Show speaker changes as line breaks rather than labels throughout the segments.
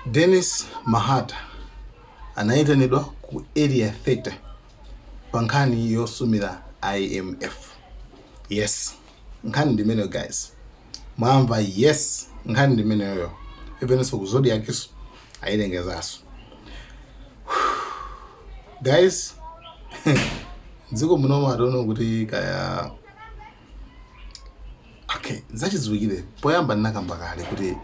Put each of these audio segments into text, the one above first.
Dennis Mahata anayitanidwa ku Area 30 pa nkhani yosumira IMF. Yes, nkhani ndi imeneyo guys. Mwamva? Yes, nkhani ndi imeneyoyo. Evenso ku Zodiakso ayilengezanso. Guys, dziko munomu I don't know kuti kaya. Okay, zachidziwikire poyamba ndinakamba kale kuti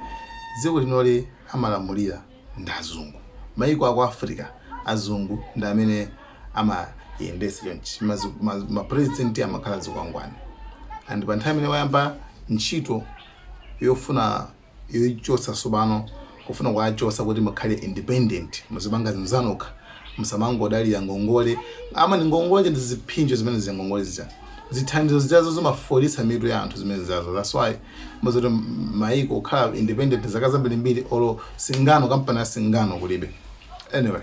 dziko linoli amalamulira ndi azungu. Maiko aku Africa azungu ndi amene amayendetsa chonchi. Ma president amakhala zikwangwani. And pa nthawi imene wayamba ntchito yofuna yoichotsa tsopano, kufuna kuwachotsa kuti mukhale independent, muzipanga zinthu zanokha, musamangodalira ngongole. Ama ndi ngongole ndi ziphinjo zimene zija, ngongole zija, zithandizo zijazo zimafolitsa mitu ya anthu zimene zijazo. That's why muzoti maiko kukhala independent zaka zambirimbiri, olo singano, kampani ya singano kulibe. Anyway,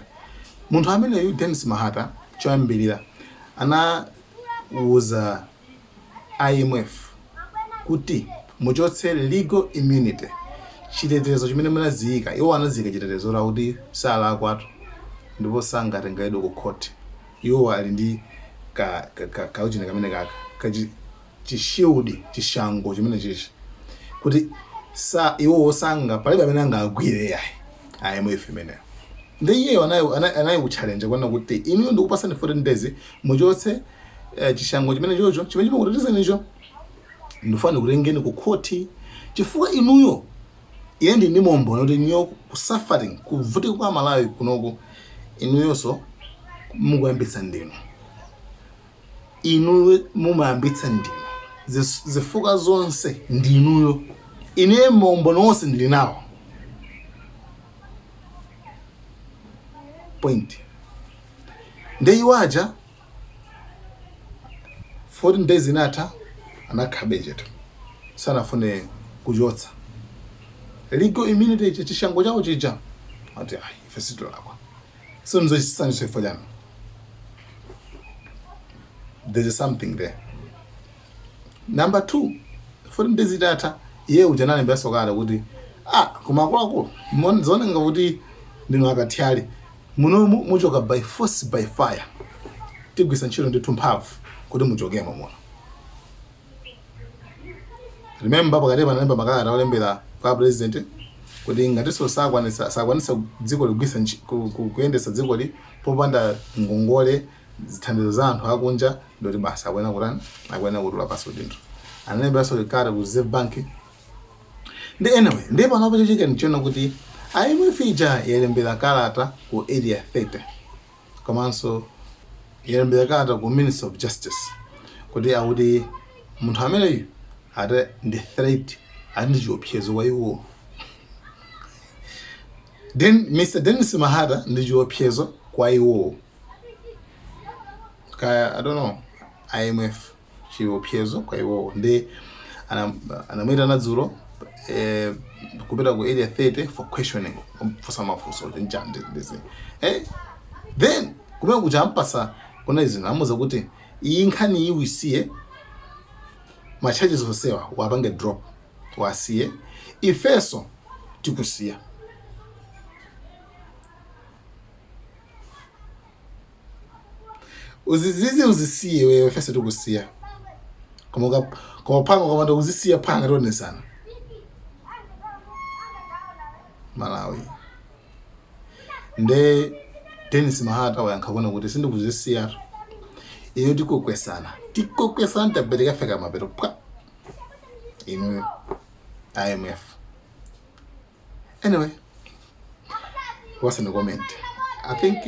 munthu ameneyu Dennis Mahata choyambirira anawuza IMF kuti muchotse legal immunity, chitetezo chimene munaziyika. Iwo anaziyika chitetezo lakuti salakwatu ndipo sangatengeredwe ku court. Iwo ali ndi ka ka ka kauchini kamene kaka kachi chi shield, chishango chimene chichi kuti sa iwowo sanga, palibe amene angagwire yayi IMF imeneyo. Ndi iyeyo anayi kutchalenja kuona kuti inuyo ndikupasani 14 days muchotse chishango chimene chocho chimene chimakutetezanicho, ndifuna ndikutengeni ku khoti chifukwa inuyo, ine ndi maumboni kuti inuyo ku suffering, kuvutika kwa Malawi kunoku, inuyonso mukuyambitsa ndinu, inuyo mumayambitsa ndinu. Zifukwa zonse ndinuyo, ine maumboni onse ndili nawo. Point. Ndi iwo aja 14 days inatha, anakhabe chete, sanafune kuchotsa legal immunity ichi, chishango chawo chija, ati ayi, ife sitilakwa. So nzochisanjiso ifo chani? There's something there. Number two, 14 days itatha, iye uja analemberanso kale kuti ah, koma akuluakulu, zioneka kuti ndinu akathyali munomu, muchoka by force, by fire, tigwisa ntchito ndithu mphamvu kuti muchokemo muno. Remember, pakati panalemba makalata olembera kwa president kuti ngatinso sakwanisa dziko ligwisa kuyendetsa dzikoli popanda ngongole, zithandizo za anthu akunja, ndoti basi akuyenera kutani? Akuyenera kutula pansi udindo. Analemberanso kalata ku Reserve Bank. Ndi anyway, ndiye panopo chochitika nchiona kuti IMF ija yalembera kalata ku Area 30 komanso yalembera kalata ku Minister of Justice kuti akuti munthu ameneyu ati ndi threat, ati ndi chiopsezo kwa iwo. Then Mr Dennis Mahata ndi chiopsezo kwa iwo. Kaya, I don't know, IMF chiopsezo kwa iwowo. Ndi anamuyitana dzulo kupita ku Area 30 for questioning, kufunsa mafunso njani ndizi. Then kumene kuja ampasa kuna izino, amuza kuti iyi nkhani iyi uisiye, ma charges onsewa wapange drop, wasiye, ifeso tikusiya. Uzizizi uzisiye wewe, ifeso tikusiya. Koma phanga ukamanda kuzisiya, phanga tionesana. Malawi. Nde Dennis Mahata wayankha kuona kuti sindikuzisiya ino, tikokwesana, tikokwesana, tabereka feka mapeto pwa inu IMF. Anyway, what's in the comment? I think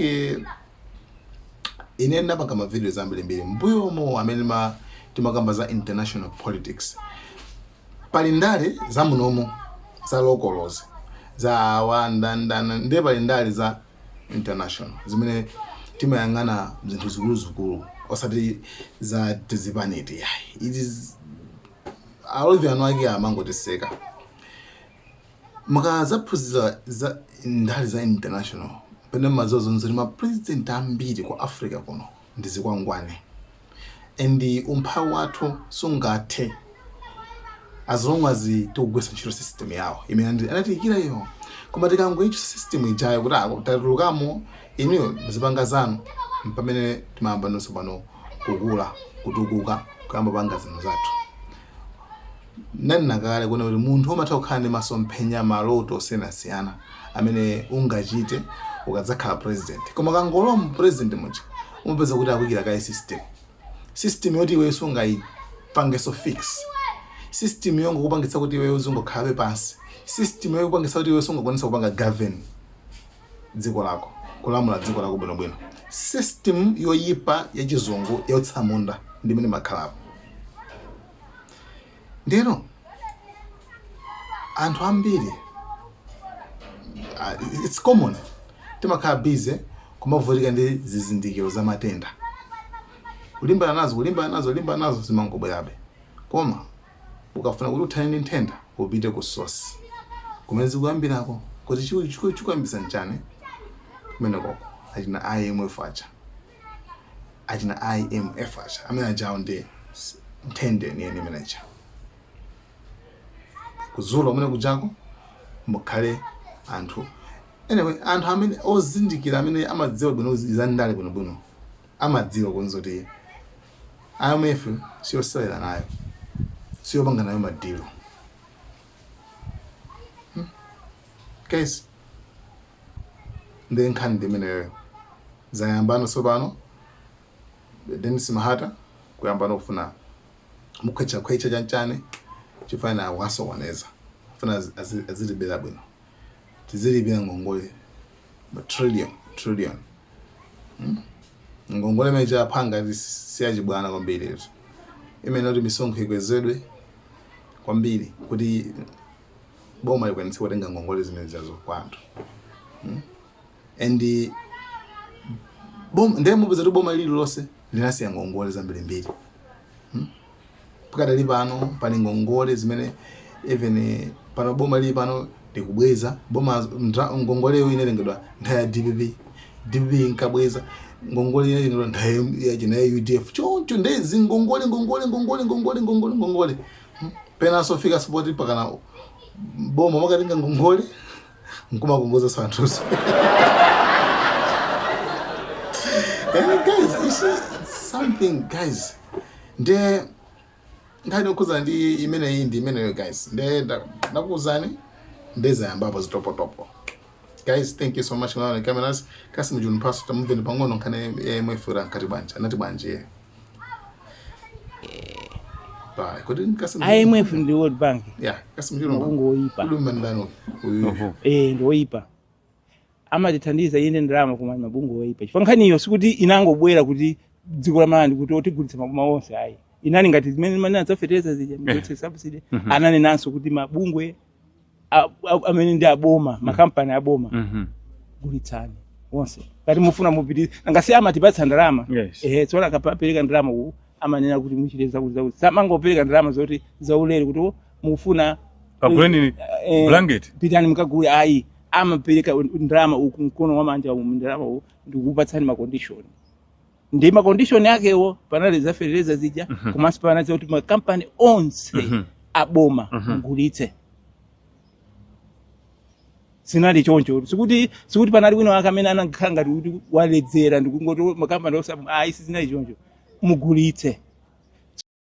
ine ndinapanga ma videos ambirimbiri mbuyomo amene ma timakamba za international politics. Pali ndale za munomo, za locals, za awa ndandana, ndiye pali ndale za international zimene timayang'ana zinthu zikuluzikulu, osati za tizipaniti yayi. It is alovi anu ake amangotiseka. Mukazaphunzira za ndale za international, pene madziwa zonse, ma president ambiri ku Africa kuno ndi zikwangwani, and umphawi wathu sungathe as long as tikugwiritsa ntchito system yawo imene anatiyikira iyo. Koma tikangoicho system ijayo kuti ako tatulukamo, inuyo muzipanga zanu, pamene timayamba nonso pano kukula, kutukuka, kuyamba panga zinthu zathu. Nanena kale kuona kuti munthu umatha kukhala ndi masomphenya, maloto osiyanasiyana amene ungachite ukadzakhala president, koma kangolowa mu president muja umapeza kuti akuyikira kaye system yoti iweyo sungayipangenso fix, system yongokupangitsa kuti iweyo uzungokhalabe pansi, system yokupangitsa kuti iweyo sungakwanisa kupanga govern dziko lako, kulamula dziko lako bwinobwino, system yoyipa yachizungu yotsamunda ndi imene makhalapo. Ndeno anthu ambiri, it's common, timakhala busy kumavutika ndi zizindikiro za matenda, kulimbana nazo, kulimbana nazo, kulimbana nazo, zimangobwerabe. Koma ukafuna kuti uthane ndi nthenda, upite ku source kumene zikuyambirako, kuti chikuyambisa nchani kumene koko. Achina IMF aja, achina IMF aja amene ajawo ndi nthenda yeniyeni imene ija. Kuzula kumene kujako mukhale anthu. Anyway, anthu amene ozindikira, amene amadziwa bwino za ndale bwinobwino, amadziwa kunza kuti IMF siyosewera nayo, siyopanga nayo ma deal. Guys, ndi nkhani ndi imeneyo zayambano tsopano. Dennis Mahata kuyambano kufuna mukhwechakhwecha chanchane chifana wasokoneza, funa azilipira bwino, tizilipira ngongole ma trillion trillion. Ngongole imene chaphanga siyachibwana kwambiri ito, imene kuti misonkho ikwezedwe kwambiri kuti boma likwanitse kutenga ngongole zimene zazo kwa anthu. And boma, ndiye mupeza kuti boma lililonse linasiya ngongole zambirimbiri. Pakadali pano pali ngongole zimene even pano boma lili pano likubweza. Boma ngongoleyo inatengedwa nthawi ya DPP, DPP inkabweza ngongole inatengedwa nthawi ya china ya UDF. Choncho nde zingongole, ngongole, ngongole, ngongole, ngongole, ngongole. Penanso fika spot pakana boma makatenga ngongole nkumakongoza anthuso. Guys, you see something, guys? Nde nkhani yokhuzana ndi imeneyi ndi imeneyo, guys. Nde ndakuwuzani, ndezayambapo zitopotopo. Guys, thank you so much. Mwana cameras kasi mjuni paso tamuveni pang'ono nkhani ya IMF nkati bwanji, anati bwanji iye? Bye. Kodi kasi
IMF ndi World Bank.
Yeah, kasi mjuni
mabungwe oyipa.
Kudi mandano uyu.
Oho.
Eh, ndi oyipa, amatithandiza ine ndalama, koma mabungwe oyipa, chifukwa nkhaniyo sikuti inangobwera kuti dziko la Malawi kuti otigulitsa maboma onse, ayi. Inali ngati zimene manena zafetereza zija, mchotse subsidy. Ananenanso kuti mabungwe amene ndi aboma, makampani aboma, gulitsani onse ngati mufuna mupitirize. Ngasi amatipatsa ndalama. Ehe, tsono akapereka ndalama uku amanena kuti muchite zakuti zakuti. Samangopereka ndalama zoti zaulere kuti, "Oh, mukufuna
Kaguleni blanket."
Pitani mukagule, ayi. Amapereka ndalama uku mkono wa manja umu ndalama uku ndikukupatsani ma condition. Ndi ma condition akewo panali zafetereza zija, komanso panali kuti makampani onse aboma mugulitse. Zinali choncho, sikuti panali wina wake amene anakhala ngati kuti waledzera ndikungoti makampani onse, ayi, sizinali choncho, mugulitse.